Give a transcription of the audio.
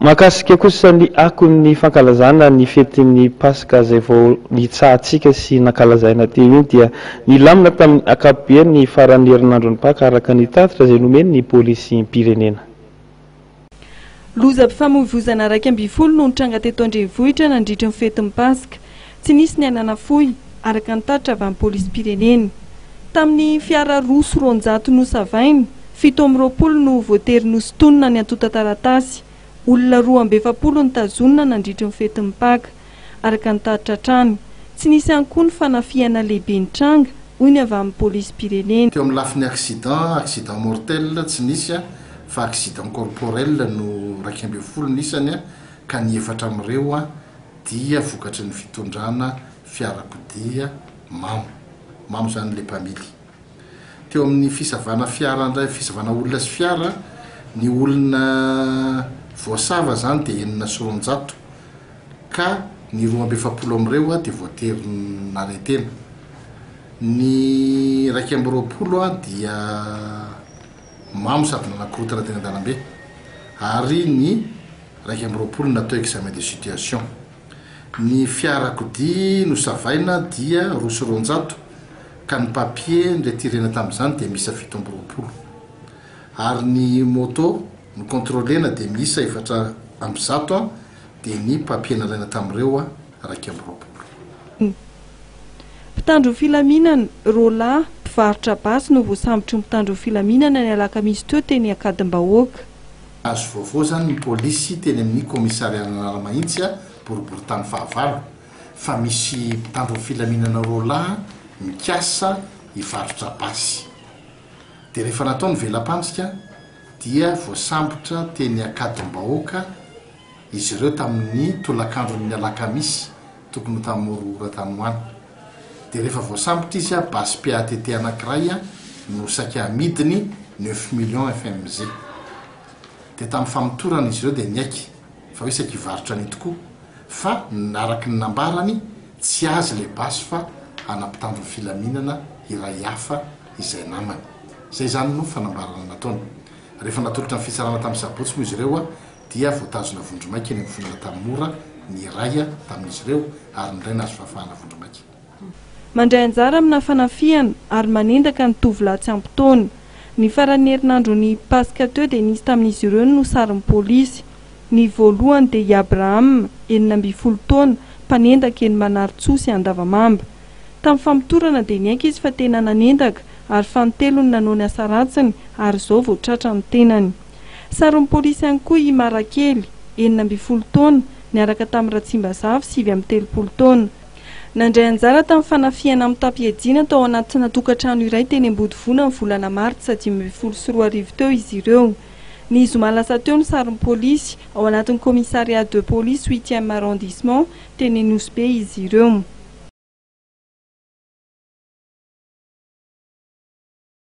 Mahakasika kosa ny akon'ny fankalazana ny fetin'ny Paska izay vao nitsahantsika sy nankalazaina teo iny dia nilamina tamin'ny ankapobeny ny faran'ny herinandron'ny Paka araka ny tatitra izay nomen'ny polisim-pirenena. Lozam-pifamoivoizana 11 no nitranga teto an-drenivohitra nandritry ny fetin'ny Paska. Tsy nisy ny aina nafoy, araka ny tatitra avy amin'ny polisim-pirenena. Tamin'ny fiara 202 nosavaina, 27 no voatery nosintonina ny antontan-taratasy. Olona 42 notazonina nandritry ny fetin'ny Paka, araka ny tatitra hatrany. Tsy nisy ihany koa ny fanafihana lehibe nitranga, hoy ny avy amin'ny polisim-pirenena. Teo amin'ny lafiny accident, accident mortel tsy nisy fa accident corporel no 11 ny isany ka ny efatra amin'ireo dia vokatry ny fitondrana fiarakodia mamo. Mamo izany ilay mpamily. Teo amin'ny fisavana fiara indray, fisavana olona sy fiara, ny olona voasava izany dia 206 ka ny 42 amin'ireo dia voatery naretena. Ny 21 dia mamo sady nanakorontana teny an-dalambe ary ny 21 natao examen de situation. Ny fiarakodia nosavaina dia 202 ka ny papier noretirena tamin'izany dia miisa 27. Ary ny moto nocontrôlena dia miisa 104 dia ny papier nalaina tamin'ireo 21. Mpitandro filaminana, roa lahy, mpivarotra basy no voasambotry ny mpitandro filaminana ny alakamisy teo teny Ankadimbahoaka. Azo vaovao izany ny polisy teny amin'ny kaomisarian'Analamahitsy, boriborintany fahavalo, fa misy mpitandro ny filaminana roa lahy mikasa hivarotra basy. Dia rehefa natao ny vela-pandrika dia voasambotra teny Ankadimbahoaka izy ireo tamin'ny tolakandron'ny alakamisy tokony ho tamin'ny roa ora tany ho any. Dia rehefa voasambotra izy, basy PATT anankiray no saika hamidiny, neuf millions FMZ. Dia tamin'ny famotorana izy ireo dia niaiky fa hoe saika hivarotra an'io tokoa, fa araka ny nambarany, tsy azy ilay basy fa ana mpitandro ny filaminana iray hafa izay namany. Izay izany no fanambarana nataony. Rehefa natolotra ny fitsarana tamin'ny sabotsy moa izy ireo dia voatazona vonjimaika eny amin'ny fonan'Antanimora ny iray tamin'izy ireo ary ny iray nahazo fahafahana vonjimaika. Mandray anjara amina fanafihana ary manendaka ny tovolahy tsy ampy taona. Ny faran'ny herinandron'ny Paska teo dia nisy tamin'izy ireo no sarin'ny polisy. Ny voalohany dia i Abraham, 16 taona, mpanendaka eny Manarintsoa sy Andavamamba. Tamin'ny famotorana dia niaiky izy fa tena nanendaka ary fanintelony nanao ny asa ratsiny ary izao vao tratra ny tenany. Saron'ny polisy ihany koa i Marakely, 16 taona, niaraka tamin'i Ratsimbazafy, 39 taona. Nandray anjara tamin'ny fanafihana mitam-piadiana tao anatina tokantrano iray teny Ambodivona ny volana martsa 2015 teo izy ireo. Ny zoma lasa teo ny saron'ny polisy, ao anatin'ny commissariat de police huitième arrondissement, teny Nosy Be izy ireo.